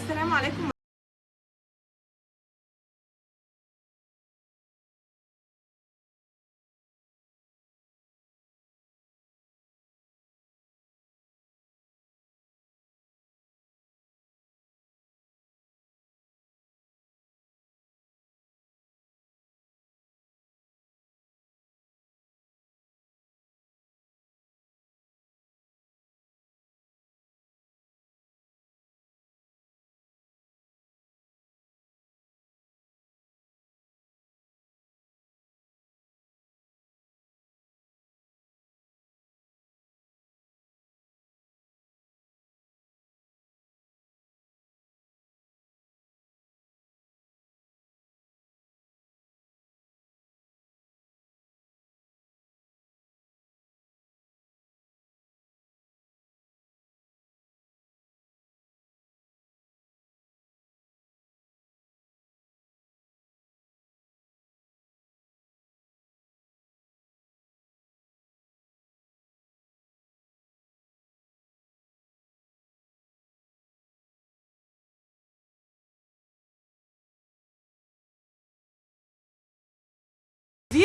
السلام عليكم.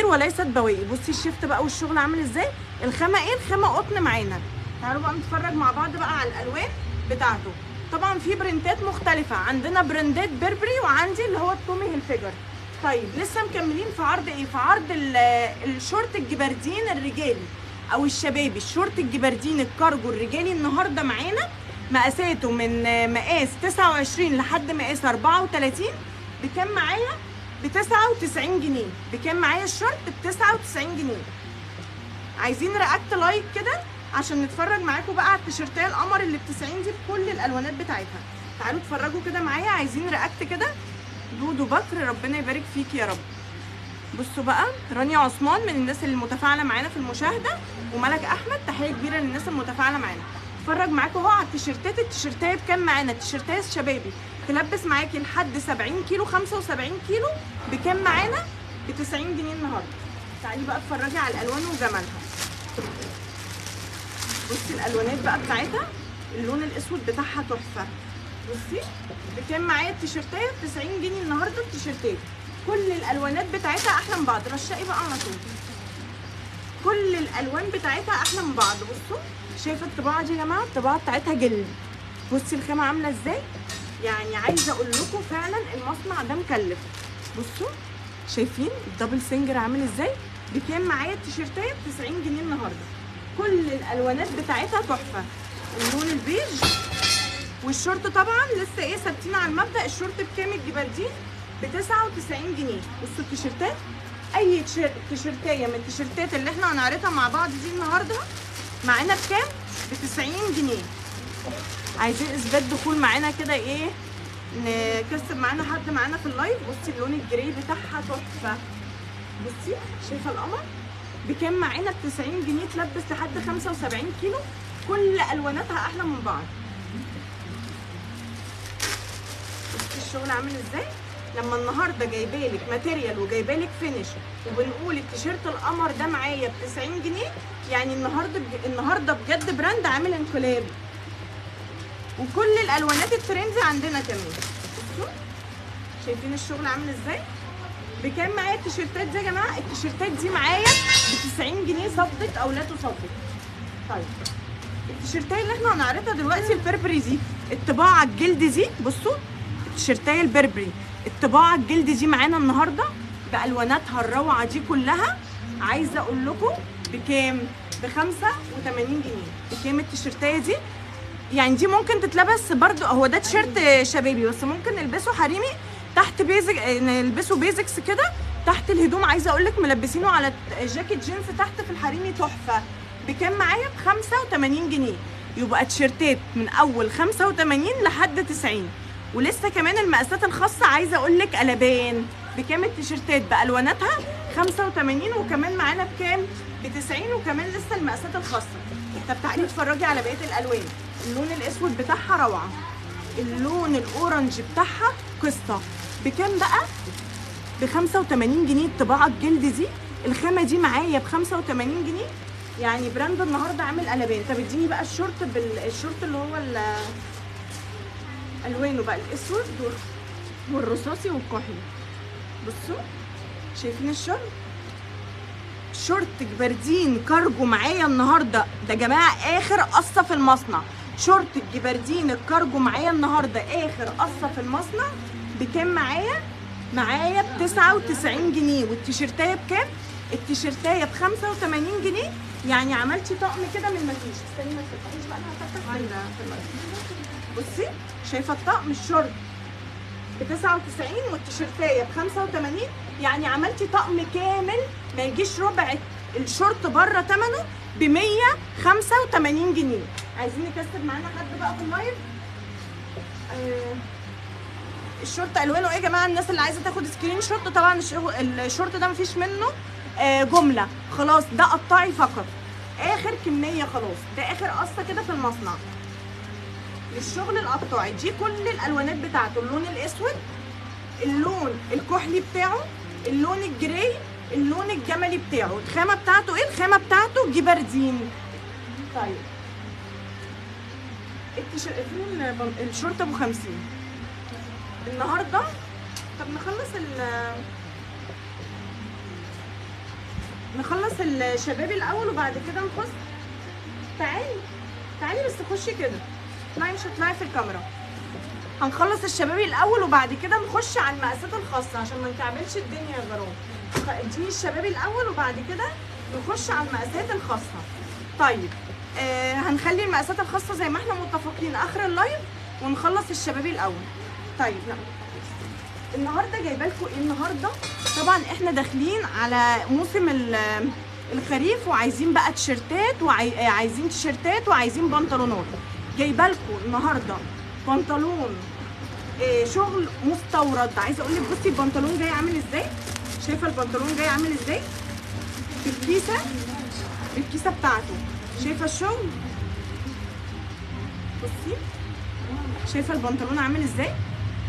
وليست بواقي. بصي الشفت بقى والشغل عامل ازاي. الخامة ايه؟ الخامة قطن معانا. تعالوا بقى نتفرج مع بعض بقى على الالوان بتاعته. طبعا في برنتات مختلفة، عندنا براندات بيربري وعندي اللي هو التومي هيلفيجر. طيب لسه مكملين في عرض ايه؟ في عرض الشورت الجبردين الرجالي او الشبابي. الشورت الجبردين الكارجو الرجالي النهارده معانا مقاساته من مقاس 29 لحد مقاس 34. بكام معايا؟ ب 99 جنيه. بكام معايا الشورت؟ ب 99 جنيه. عايزين react like كده عشان نتفرج معاكم بقى على التيشيرتات القمر اللي ب 90 دي بكل الالوانات بتاعتها. تعالوا اتفرجوا كده معايا، عايزين react كده. دودو بكر ربنا يبارك فيك يا رب. بصوا بقى رانيا عثمان من الناس اللي متفاعله معانا في المشاهدة، وملك احمد تحية كبيرة للناس المتفاعله معانا. اتفرج معاكم اهو على التيشيرتات. التيشيرتات بكام معانا؟ التيشيرتات الشبابي تلبس معاكي لحد 70 كيلو 75 كيلو بكام معانا؟ ب 90 جنيه النهارده. تعالي بقى اتفرجي على الالوان وجمالها. بصي الالوانات بقى بتاعتها، اللون الاسود بتاعها تحفة. بصي بكام معايا التيشيرتات؟ 90 جنيه النهارده التيشيرتات. كل الالوانات بتاعتها احلى من بعض. رشقي بقى على طول، كل الالوان بتاعتها احلى من بعض. بصوا شايفه الطباعة دي يا جماعة؟ الطباعة بتاعتها جلد. بصي الخامة عامله ازاي، يعني عايزه اقول لكم فعلا المصنع ده مكلف. بصوا شايفين ال double سنجر عامل ازاي؟ بكام معايا التيشيرتات؟ 90 جنيه النهارده. كل الالوانات بتاعتها تحفة. اللون البيج والشورت طبعا لسه ايه ثابتين على المبدا. الشورت بكام الجبردين؟ ب 99 جنيه. بصوا التيشيرتات، اي تيشيرتايه من التيشيرتات اللي احنا هنعرضها مع بعض دي النهارده معانا بكام؟ ب 90 جنيه. عايزين اثبات دخول معانا كده، ايه نكسب معانا حد معانا في ال live. بصي اللون ال gray بتاعها تحفة. بصي شايفه القمر؟ بكام معانا؟ ب 90 جنيه. تلبس لحد 75 كيلو. كل الواناتها احلى من بعض. بصي الشغل عامل ازاي. لما النهارده جايبالك material وجايبالك finish وبنقول التيشيرت القمر ده معايا ب 90 جنيه، يعني النهارده بجد brand عامل انقلاب. وكل الالوانات ال trendy عندنا كمان. بصوا شايفين الشغل عامل ازاي؟ بكام معايا التيشيرتات دي يا جماعة؟ التيشيرتات دي معايا ب 90 جنيه، صدق او لا تصدق. طيب التيشيرتات اللي احنا هنعرضها دلوقتي البربري دي، الطباعة الجلد دي. بصوا التيشيرتايه البربري الطباعة الجلد دي معانا النهارده بالواناتها الروعة دي كلها. عايزه اقول لكم بكام؟ ب 85 جنيه. بكام التيشيرتايه دي؟ يعني دي ممكن تتلبس برضو، هو ده تيشيرت شبابي بس ممكن نلبسه حريمي تحت basic، نلبسه basics كده تحت الهدوم. عايزه اقول لك ملبسينه على جاكيت جينز تحت في الحريمي تحفة. بكام معايا؟ ب 85 جنيه. يبقى تيشيرتات من اول 85 لحد 90. ولسه كمان المقاسات الخاصة عايزه اقول لك قلبان. بكام التيشيرتات بالواناتها؟ 85، وكمان معانا بكام؟ ب 90، وكمان لسه المقاسات الخاصة. طب تعالي اتفرجي على بقية الالوان. اللون الاسود بتاعها روعه، اللون ال orange بتاعها قصة. بكام بقى؟ ب 85 جنيه. الطباعة الجلد دي، الخامة دي معايا ب 85 جنيه. يعني brand النهارده عامل قلبان. طب اديني بقى الشورت الشورت اللي هو الوانه بقى الاسود والرصاصي والكحلي. بصوا شايفين الشغل؟ شورت جبردين كارجو معايا النهارده، ده جماعة اخر قصة في المصنع. شورت الجبردين الكارجو معايا النهارده اخر قصة في المصنع بكام معايا؟ معايا ب 99 جنيه. والتيشيرتايه بكام؟ التيشيرتايه ب 85 جنيه. يعني عملتي طقم كده من مفيش. استني ما تفتحيش بقى، انا هفتح في المكتب. بصي شايفه الطقم؟ الشورت ب 99 والتيشيرتايه ب 85، يعني عملتي طقم كامل ما يجيش ربع الشورت بره ثمنه ب 185 جنيه. عايزين نكسب معانا حد بقى في ال live؟ الشورت الوانه ايه يا جماعة؟ الناس اللي عايزه تاخد screenshot، طبعا الشورت ده مفيش منه جملة خلاص، ده قطعي فقط، اخر كمية خلاص، ده اخر قصة كده في المصنع للشغل القطاعي. دي كل الالوانات بتاعته، اللون الاسود، اللون الكحلي بتاعه، اللون ال gray، اللون الجملي بتاعه. الخامة بتاعته ايه؟ الخامة بتاعته جبردين. طيب فين الشورت ابو 50 النهارده؟ طب نخلص الشباب الاول وبعد كده نخش. تعالي تعالي بس خشي كده، اطلعي مش هتطلعي في الكاميرا. هنخلص الشبابي الاول وبعد كده نخش على المقاسات الخاصة عشان ما نكعبلش الدنيا يا جرام. اديني الشبابي الاول وبعد كده نخش على المقاسات الخاصة. طيب هنخلي المقاسات الخاصة زي ما احنا متفقين اخر ال live ونخلص الشبابي الاول. طيب لا النهارده جايبه لكم ايه النهارده؟ طبعا احنا داخلين على موسم الخريف وعايزين بقى تيشيرتات وعايزين تيشيرتات وعايزين بنطلونات. جايبه لكم النهارده بنطلون شغل مستورد. عايزه اقول لك بصي البنطلون جاي عامل ازاي؟ شايفه البنطلون جاي عامل ازاي؟ بالكيسه، بالكيسه بتاعته. شايفه الشغل؟ بصي شايفه البنطلون عامل ازاي؟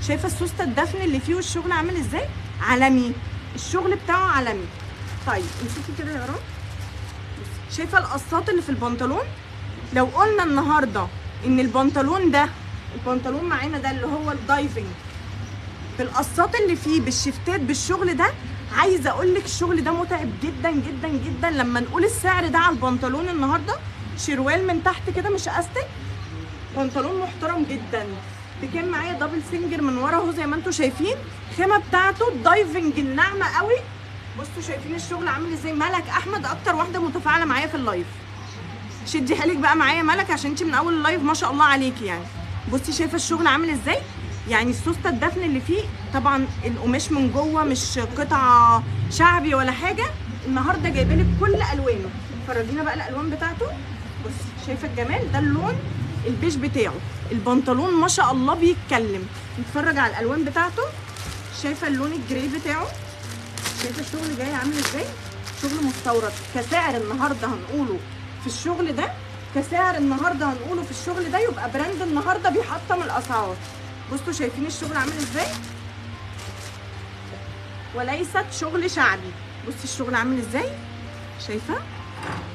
شايفه السوسته الدفن اللي فيه والشغل عامل ازاي؟ عالمي، الشغل بتاعه عالمي. طيب امسكي كده يا رب. شايفه القصات اللي في البنطلون؟ لو قلنا النهارده ان البنطلون ده، البنطلون معانا ده اللي هو ال diving بالقصات اللي فيه بالشفتات بالشغل ده، عايزه اقول لك الشغل ده متعب جدا جدا جدا. لما نقول السعر ده على البنطلون النهارده، شروال من تحت كده مش استك، بنطلون محترم جدا. بكام معايا؟ double سنجر من ورا اهو زي ما انتم شايفين. الخامة بتاعته ال diving الناعمة قوي. بصوا شايفين الشغل عامل ازاي؟ ملك احمد اكتر واحدة متفاعله معايا في ال live. شدي حيلك بقى معايا ملك عشان انت من اول ال live ما شاء الله عليكي يعني. بصي شايفه الشغل عامل ازاي؟ يعني السوسته الدفن اللي فيه، طبعا القماش من جوه مش قطعه شعبي ولا حاجة. النهارده جايبه لك كل الوانه. فرجينا بقى الالوان بتاعته. بصي شايفه الجمال ده؟ اللون البيج بتاعه، البنطلون ما شاء الله بيتكلم. نتفرج على الالوان بتاعته. شايفه اللون ال gray بتاعه؟ شايفه الشغل جاي عامل ازاي؟ شغل مستورد. كسعر النهارده هنقوله في الشغل ده، كسعر النهارده هنقوله في الشغل ده، يبقى brand النهارده بيحطم الاسعار. بصوا شايفين الشغل عامل ازاي؟ وليست شغل شعبي. بصي الشغل عامل ازاي؟ شايفه؟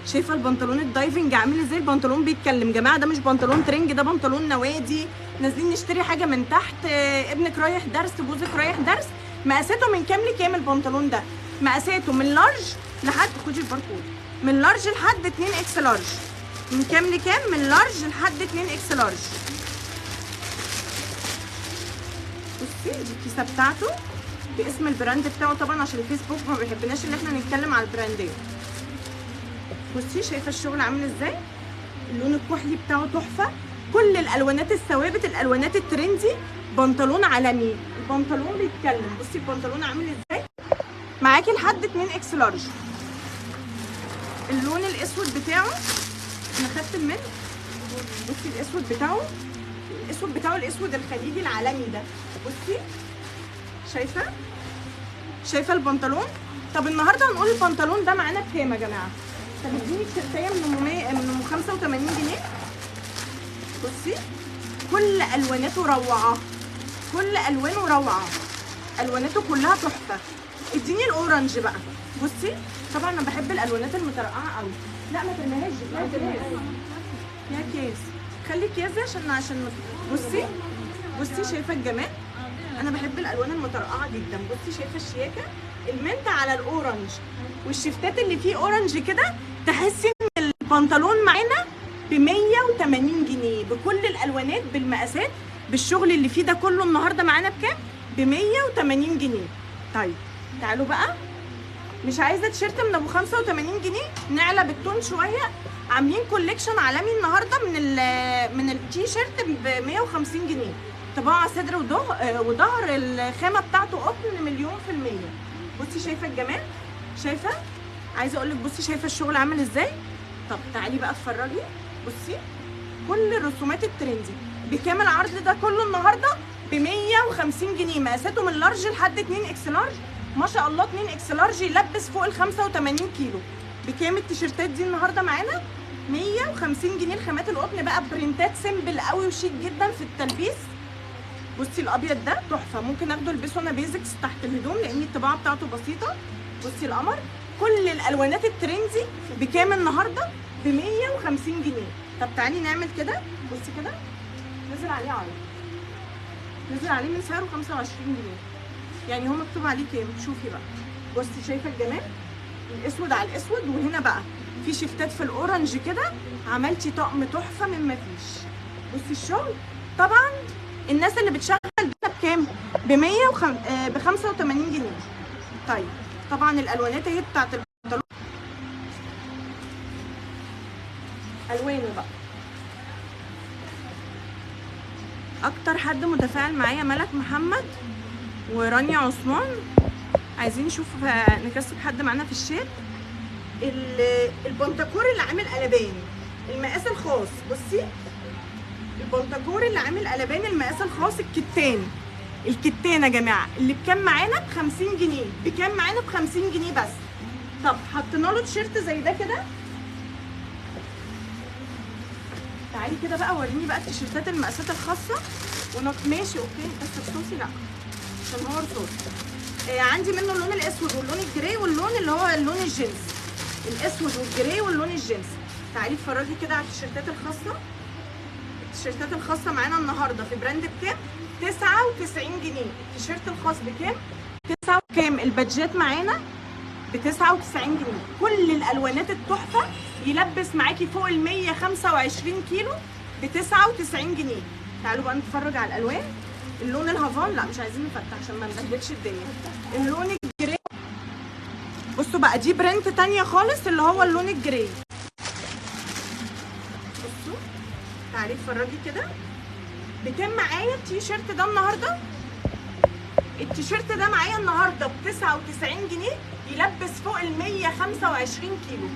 شايفه البنطلون ال diving عامل ازاي؟ البنطلون بيتكلم جماعة، ده مش بنطلون ترنج، ده بنطلون نوادي. نازلين نشتري حاجة من تحت، ابنك رايح درس، جوزك رايح درس. مقاساته من كام لكام البنطلون ده؟ مقاساته من large لحد، خدي الباركود، من large لحد 2 X large. من كام لكام؟ من large لحد 2 X large. بصي دي الكيسة بتاعته باسم ال brand بتاعه طبعا عشان الفيسبوك ما بيحبناش ان احنا نتكلم على البراندات. بصي شايفه الشغل عامل ازاي؟ اللون الكحلي بتاعه تحفة، كل الالوانات الثوابت، الالوانات ال trendy. بنطلون عالمي، البنطلون بيتكلم. بصي البنطلون عامل ازاي؟ معاكي لحد 2 X large. اللون الاسود بتاعه انا خدت منه. بصي الاسود بتاعه، الاسود بتاعه الاسود الخليجي العالمي ده. بصي شايفه؟ شايفه البنطلون؟ طب النهارده هنقول البنطلون ده معانا بكام يا جماعة؟ طب اديني التيشيرتايه من 85 جنيه. بصي كل الواناته روعه، كل الوانه روعه، الواناته كلها تحفة. اديني ال orange بقى. بصي طبعا انا بحب الالوانات المترقعه قوي. لا ما ترميهاش، فيها كيس، فيها كيس، خلي كيس عشان بصي بصي شايفه الجمال؟ انا بحب الالوان المطرقعه جدا. بصي شايفه الشياكه؟ ال mint على ال orange، والشفتات اللي فيه orange كده، تحسي ان البنطلون معانا ب 180 جنيه بكل الالوانات بالمقاسات بالشغل اللي فيه ده كله. النهارده معانا بكام؟ ب 180 جنيه. طيب تعالوا بقى، مش عايزه تيشيرت من ابو 85 جنيه، نعلى بال tone شوية. عاملين collection عالمي النهارده من التيشيرت ب 150 جنيه، طباعه صدر وظهر، الخامة بتاعته قطن 1,000,000%. بصي شايفه الجمال؟ شايفه؟ عايزه اقول لك بصي شايفه الشغل عامل ازاي؟ طب تعالي بقى اتفرجي. بصي كل الرسومات ال trendy بكام العرض ده كله النهارده؟ ب 150 جنيه، مقاساته من large لحد 2 X large. ما شاء الله 2 X large يلبس فوق ال 85 كيلو. بكام التيشيرتات دي النهارده معانا؟ 150 جنيه. الخامات القطن بقى برنتات simple قوي وشيك جدا في التلبيس. بصي الابيض ده تحفة، ممكن اخده البسه انا basics تحت الهدوم لان الطباعة بتاعته بسيطة. بصي القمر، كل الالوانات ال trendy بكام النهارده؟ ب 150 جنيه. طب تعالي نعمل كده. بصي كده نزل عليه عرض، نزل عليه من سعره 25 جنيه، يعني هو مكتوب عليه كام؟ شوفي بقى. بصي شايفه الجمال؟ الاسود على الاسود، وهنا بقى في شفتات في ال orange كده، عملتي طقم تحفة من ما فيش. بصي الشغل، طبعا الناس اللي بتشغل ده بكام؟ ب 85 جنيه. طيب طبعا الالوانات اهي بتاعت البنطلون، الوانه بقى. اكتر حد متفاعل معايا ملك محمد ورانيا عثمان. عايزين نشوف نكسب حد معانا في الشات. البنتاكور اللي عامل قلبان المقاس الخاص. بصي البنتاكور اللي عامل قلبان المقاس الخاص، الكتان، الكتان يا جماعة اللي بكام معانا؟ ب 50 جنيه. بكام معانا؟ ب 50 جنيه بس. طب حطينا له تيشيرت زي ده كده. تعالي كده بقى وريني بقى التيشيرتات المقاسات الخاصة. ماشي okay، بس رصاصي لا عشان هو رصاصي. عندي منه اللون الاسود واللون ال gray واللون اللي هو اللون الجينز، الاسود وال gray واللون الجينز. تعالي اتفرجي كده على التيشيرتات الخاصة. التيشيرتات الخاصة معانا النهارده في brand بكام؟ 99 جنيه. التيشيرت الخاص بكام؟ 9 كام؟ البادجات معانا ب 99 جنيه. كل الالوانات التحفة، يلبس معاكي فوق ال 125 كيلو ب 99 جنيه. تعالوا بقى نتفرج على الالوان. اللون الهافان، لا مش عايزين نفتح عشان ما نبهدلش الدنيا. اللون ال gray، بصوا بقى دي print تانية خالص اللي هو اللون ال gray. بصوا تعالي اتفرجي كده. بكام معايا التيشيرت ده النهارده؟ التيشيرت ده معايا النهارده ب 99 جنيه، يلبس فوق ال 125 كيلو،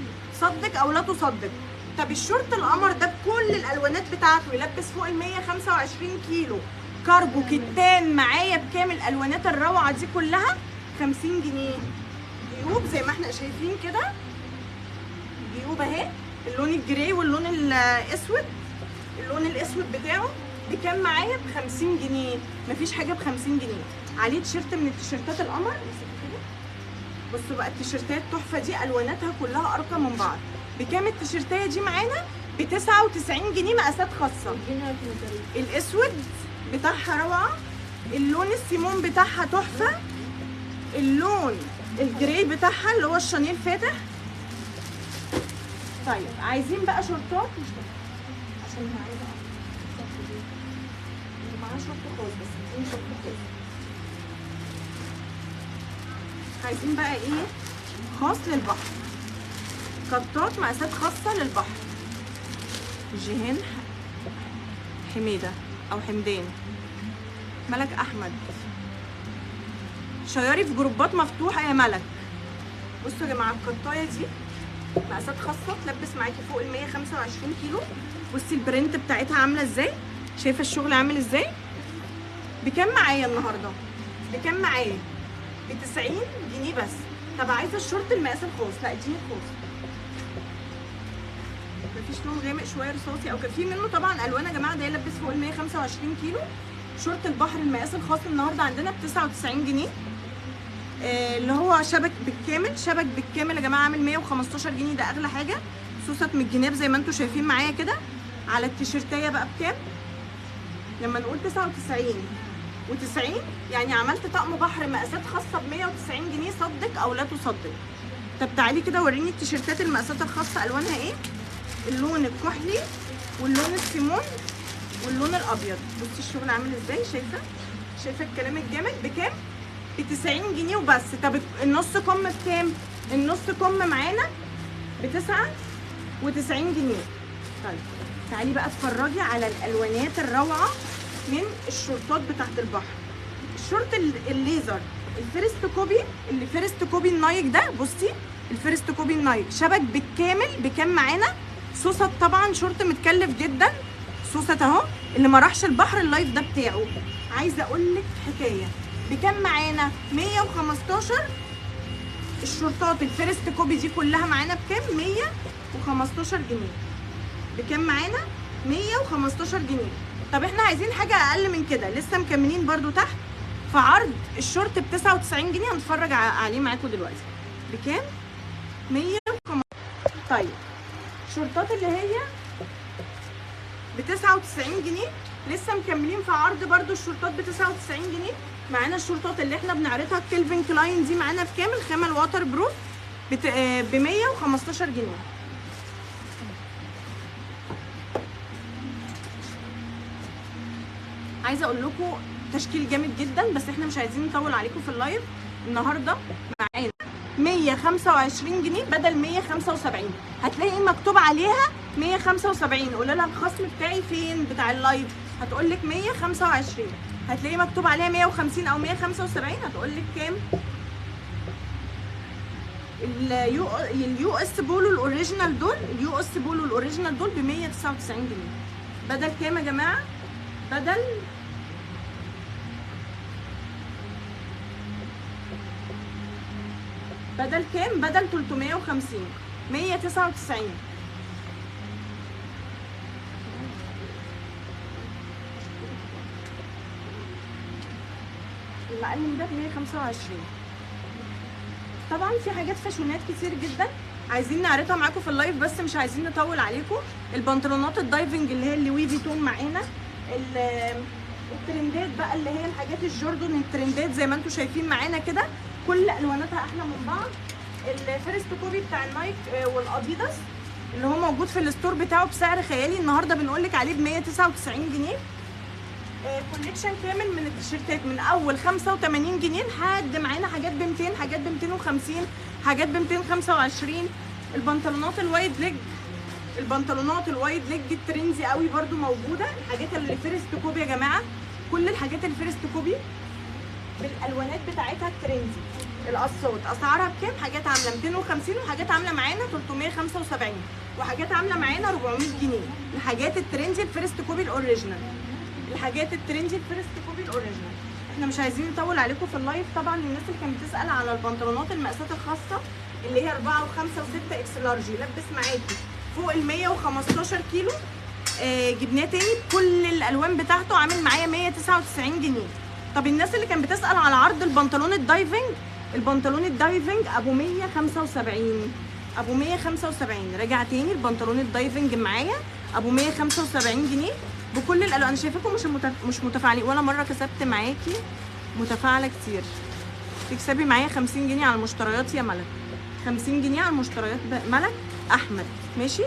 صدق او لا تصدق. طب الشورت القمر ده بكل الالوانات بتاعته يلبس فوق ال 125 كيلو، كارجو كتان معايا بكام؟ الالوانات الروعة دي كلها 50 جنيه. جيوب زي ما احنا شايفين كده، جيوب اهي، اللون ال gray واللون الاسود، اللون الاسود بتاعه بكام معايا؟ ب 50 جنيه. مفيش حاجة ب 50 جنيه. عليه تيشيرت من التيشيرتات القمر. بصوا بقى التيشيرتات التحفة دي الواناتها كلها ارقى من بعض. بكام التيشيرتايه دي معانا؟ ب 99 جنيه، مقاسات خاصة. الاسود بتاعها روعه، اللون السيمون بتاعها تحفة، اللون ال gray بتاعها اللي هو الشانيل فاتح. طيب عايزين بقى شورتات، مش عشان انا عايزه معاها شورت خاص، بس اديني شورت خاص. عايزين بقى ايه خاص للبحر، قطات مقاسات خاصة للبحر. جيهان حميده او حمدان، ملك احمد، شيري في جروبات مفتوحة يا ملك. بصوا يا جماعة القطايه دي مقاسات خاصة تلبس معاكي فوق ال 125 كيلو. بصي ال print بتاعتها عامله ازاي، شايفه الشغل عامل ازاي؟ بكام معايا النهارده؟ بكام معايا؟ ب 90 جنيه بس. طب عايزه الشورت المقاس الخاص، لا اديني الخاص. مفيش لون غامق شوية رصاصي او كان في منه طبعا الوان يا جماعة. ده يلبس فوق ال 125 كيلو. شورت البحر المقاس الخاص النهارده عندنا ب 99 جنيه، اللي هو شبك بالكامل، شبك بالكامل يا جماعة عامل 115 جنيه، ده اغلى حاجة. سوست من الجناب زي ما انتم شايفين معايا كده. على التيشيرتايه بقى بكام؟ لما نقول 99 و90 يعني عملت طقم بحر مقاسات خاصة ب 190 جنيه، صدق او لا تصدق. طب تعالي كده وريني التيشيرتات المقاسات الخاصة الوانها ايه. اللون الكحلي واللون السيمون واللون الابيض. بصي الشغل عامل ازاي، شايفه؟ شايفه الكلام الجامد؟ بكام؟ ب 90 جنيه وبس. طب النص كم بكام؟ النص كم معانا ب 99 جنيه. طيب تعالي بقى اتفرجي على الالوانات الروعة من الشورتات بتاعت البحر. الشورت الليزر ال first copy، اللي first copy النايك ده، بصي ال first copy النايك شبك بالكامل بكام معانا؟ سوست طبعا، شورت متكلف جدا، سوست اهو. اللي ما راحش البحر ال live ده بتاعه. عايزه اقول لك حكاية. بكام معانا؟ 115. الشورتات ال first copy دي كلها معانا بكام؟ 115 جنيه. بكام معانا؟ 115 جنيه. طب احنا عايزين حاجة اقل من كده، لسه مكملين برضو تحت في عرض الشورت ب 99 جنيه، هنتفرج عليه معاكم دلوقتي. بكام؟ 115. طيب الشورتات اللي هي ب 99 جنيه، لسه مكملين في عرض برضو الشورتات ب 99 جنيه. معانا الشورتات اللي احنا بنعرضها الكلفن كلاين دي معانا بكام؟ الخامة ال waterproof ب 115 جنيه. عايزه اقول لكم تشكيل جامد جدا، بس احنا مش عايزين نطول عليكم في ال live النهارده. معانا 125 جنيه بدل 175، هتلاقي مكتوب عليها 175. قول لها الخصم بتاعي فين بتاع ال live، هتقول لك 125. هتلاقي مكتوب عليها 150 او 175، هتقول لك كام؟ ال US Polo ال original دول، ال US Polo ال original دول ب 199 جنيه بدل كام يا جماعة؟ بدل كام؟ بدل 350، 199. المقلم ده ب 125. طبعا في حاجات فاشونات كتير جدا عايزين نعرضها معاكم في ال live، بس مش عايزين نطول عليكم. البنطلونات ال diving اللي هي اللوي فيتون معانا، الترندات بقى اللي هي الحاجات الجوردن الترندات زي ما انتم شايفين معانا كده، كل الواناتها احلى من بعض. ال first copy بتاع النايك والاديداس اللي هو موجود في ال store بتاعه بسعر خيالي، النهارده بنقول لك عليه ب 199 جنيه. collection كامل من التيشيرتات من اول 85 جنيه لحد معانا حاجات ب 200، حاجات ب 250، حاجات ب 225. البنطلونات ال wide leg، البنطلونات ال wide leg ال trendy قوي برده موجودة. الحاجات اللي first copy يا جماعة، كل الحاجات ال first copy بالالوانات بتاعتها ال trendy. القصات اسعارها بكام؟ حاجات عامله 250، وحاجات عامله معانا 375، وحاجات عامله معانا 400 جنيه. الحاجات ال trendy ال first copy ال original، الحاجات ال trendy ال first copy ال original. احنا مش عايزين نطول عليكم في ال live. طبعا الناس اللي كانت بتسال على البنطلونات المقاسات الخاصة اللي هي 4 و5 و6 X large، يلبس معاكي فوق ال 115 كيلو، جبناه تاني بكل الالوان بتاعته، عامل معايا 199 جنيه. طب الناس اللي كانت بتسال على عرض البنطلون ال diving، البنطلون ال diving ابو 175، ابو 175 رجع تاني البنطلون ال diving معايا ابو 175 جنيه بكل الالوان. انا شايفاكم مش متفاعلين، ولا مرة كسبت معاكي متفاعله كتير. تكسبي معايا 50 جنيه على المشتريات يا ملك، 50 جنيه على المشتريات. ملك احمد، ماشي،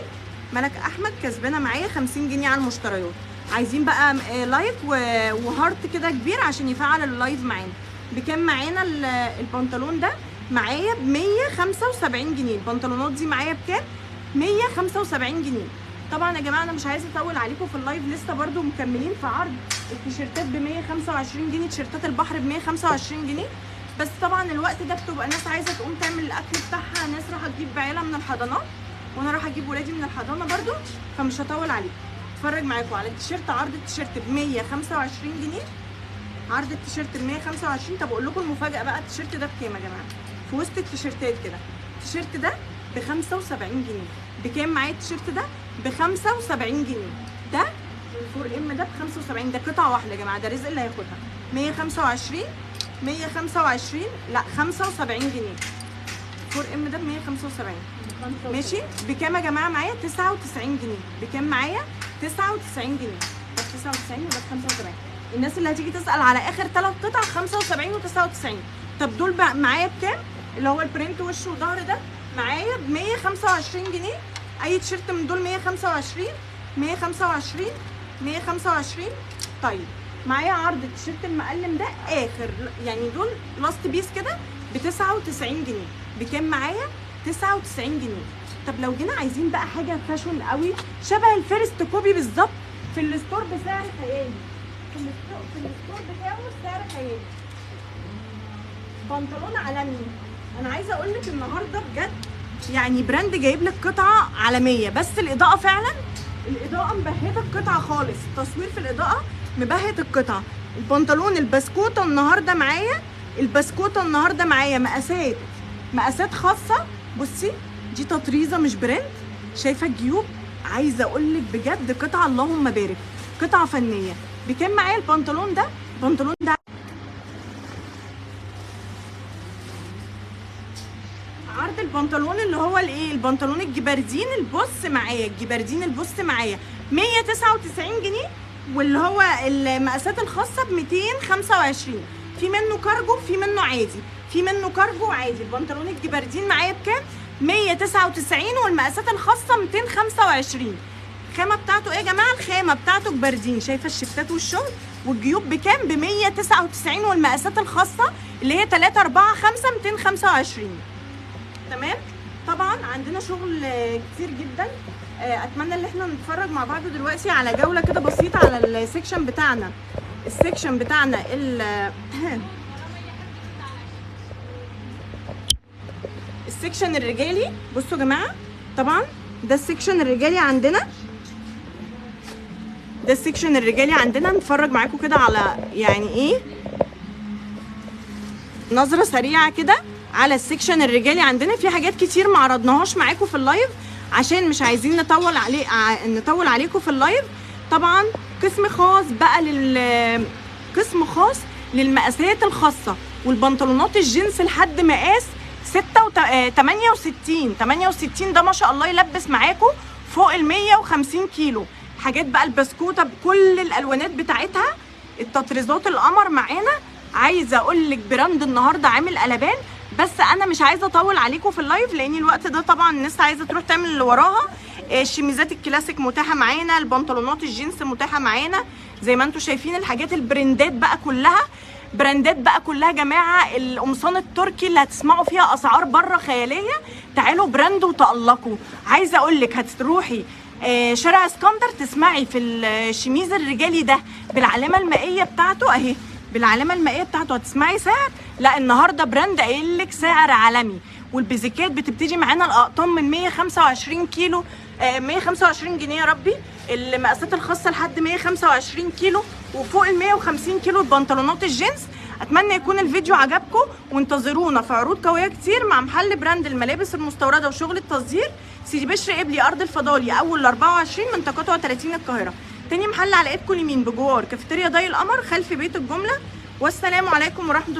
ملك احمد كسبانه معايا 50 جنيه على المشتريات. عايزين بقى like و heart كده كبير عشان يفعل ال live معانا. بكام معانا البنطلون ده؟ معايا ب 175 جنيه. البنطلونات دي معايا بكام؟ 175 جنيه. طبعا يا جماعة انا مش عايزه اطول عليكم في ال live، لسه برده مكملين في عرض التيشيرتات ب 125 جنيه، تيشيرتات البحر ب 125 جنيه. بس طبعا الوقت ده بتبقى ناس عايزه تقوم تعمل الاكل بتاعها، ناس راح تجيب عيالها من الحضانات، وانا راح اجيب ولادي من الحضانة برده، فمش هطول عليكم. اتفرج معاكم على التيشيرت، عرض التيشيرت ب 125 جنيه، عرض التيشيرت ب 125. طب اقول لكم المفاجاة بقى، التيشيرت ده بكام يا جماعة؟ في وسط التيشيرتات كده، التيشيرت ده ب 75 جنيه. بكام معايا التيشيرت ده؟ ب 75 جنيه. ده 4 M ده ب 75، ده قطعه واحدة يا جماعة، ده رزق اللي هياخدها. 125، 125، لا 75 جنيه. 4 M ده ب 175، ماشي. بكام يا جماعة معايا؟ 99 جنيه. بكام معايا؟ 99 جنيه. ده ب 99 وده ب 75. الناس اللي هتيجي تسال على اخر 3 قطع 75 و99. طب دول بقى معايا بكام؟ اللي هو ال print وش وظهر ده معايا ب 125 جنيه. اي تيشيرت من دول 125 125 125. طيب معايا عرض التيشيرت المقلم ده اخر، يعني دول last piece كده ب 99 جنيه. بكام معايا؟ 99 جنيه. طب لو جينا عايزين بقى حاجة fashion قوي شبه ال first copy بالظبط في ال store بسعر خيالي، في ال store بتاعه سعر خيالي، بنطلون عالمي. انا عايزه اقول لك النهارده بجد يعني براند جايب لك قطعه عالمية، بس الاضاءة فعلا الاضاءة مبهته القطعة خالص، التصوير في الاضاءة مبهت القطعة. البنطلون البسكوته النهارده معايا، البسكوته النهارده معايا مقاسات، مقاسات خاصة. بصي دي تطريزه مش print، شايفه الجيوب؟ عايزه اقول لك بجد قطعه اللهم بارك، قطعه فنية. بكام معايا البنطلون ده؟ البنطلون ده عرض البنطلون اللي هو الايه، البنطلون الجبردين البص معايا، الجبردين البص معايا 199 جنيه، واللي هو المقاسات الخاصة ب 225. في منه كارجو، في منه عادي، في منه كارجو عادي. البنطلون الجبردين معايا بكام؟ 199، والمقاسات الخاصة 225. الخامة بتاعته ايه يا جماعة؟ الخامة بتاعته جبردين، شايفه الشفتات والشغل. والجيوب بكام؟ ب 199، والمقاسات الخاصة اللي هي 3 4 5 225. تمام. طبعا عندنا شغل كتير جدا، اتمنى ان احنا نتفرج مع بعض دلوقتي على جولة كده بسيطة على ال section بتاعنا. ال section بتاعنا ال section الرجالي. بصوا يا جماعة، طبعا ده ال section الرجالي عندنا، ده ال section الرجالي عندنا. نتفرج معاكم كده على يعني ايه نظره سريعة كده على ال section الرجالي عندنا. في حاجات كتير ما عرضناهاش معاكم في ال live عشان مش عايزين نطول عليه، نطول عليكم في ال live. طبعا قسم خاص بقى لل قسم خاص للمقاسات الخاصة والبنطلونات الجينز لحد مقاس 68 68، ده ما شاء الله يلبس معاكم فوق ال 150 كيلو. حاجات بقى البسكوته بكل الالوانات بتاعتها، التطريزات القمر معانا. عايزه اقول لك brand النهارده عامل قلبان، بس انا مش عايزه اطول عليكم في ال live لان الوقت ده طبعا الناس عايزه تروح تعمل اللي وراها. الشميزات الكلاسيك متاحة معانا، البنطلونات الجينز متاحة معانا زي ما انتم شايفين. الحاجات البراندات بقى كلها، براندات بقى كلها يا جماعة. القمصان التركي اللي هتسمعوا فيها اسعار بره خيالية، تعالوا براند وتألقوا. عايزه اقول لك هتروحي شارع اسكندر تسمعي في الشميز الرجالي ده بالعلامة المائية بتاعته اهي، بالعلامة المائية بتاعته هتسمعي سعر. لا النهارده براند قايل لك سعر عالمي. والبيزيكات بتبتدي معانا الاقطان من 125 كيلو، 125 جنيه يا ربي. المقاسات الخاصة لحد 125 كيلو وفوق ال 150 كيلو البنطلونات الجينز. اتمنى يكون الفيديو عجبكم، وانتظرونا في عروض قوية كتير مع محل براند الملابس المستورده وشغل التصدير، سيدي بشر قبلي ارض الفضالي اول 24 من تقاطع 30 القاهرة. تاني محل على ايدكم اليمين بجوار كافيتيريا ضي القمر خلف بيت الجملة. والسلام عليكم ورحمة